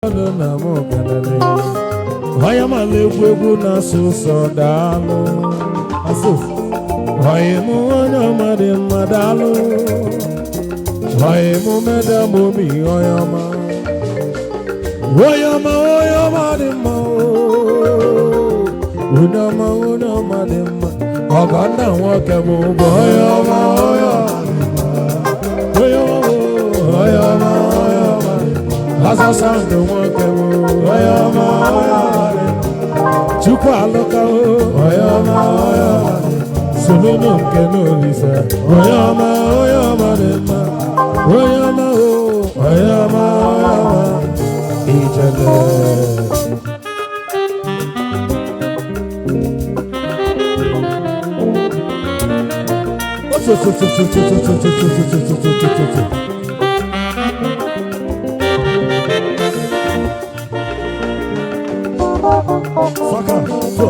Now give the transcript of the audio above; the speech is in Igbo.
Ọnụ na m kelele onye mala egwu egwu na-asụ ụsọ. Daalụ onye mụ, onye ọma dị mma. Daalụ onye mụ, meda m obi. Onye ọma, onye ọma, onye ọma dị mma oo. Onye ọma, onye ọma dị mma. Ọgọnna nwoke m bụ onye ọma, onye ọma, onye ọma, onye ọma, onye ọma. Ọzọ sandụ nwoke m, onye ọma, onye ọma dị mma. Chukwu alụka o, onye ọma, onye ọma. Solunu nke n'Olise, onye ọma, onye ọma dị mma. Onye ọma o, onye ọma, onye ọma. Ijele. Otu, otu, otu, otu, otu, otu, otu, otu, otu, otu, otu, otu, otu. Saka, so.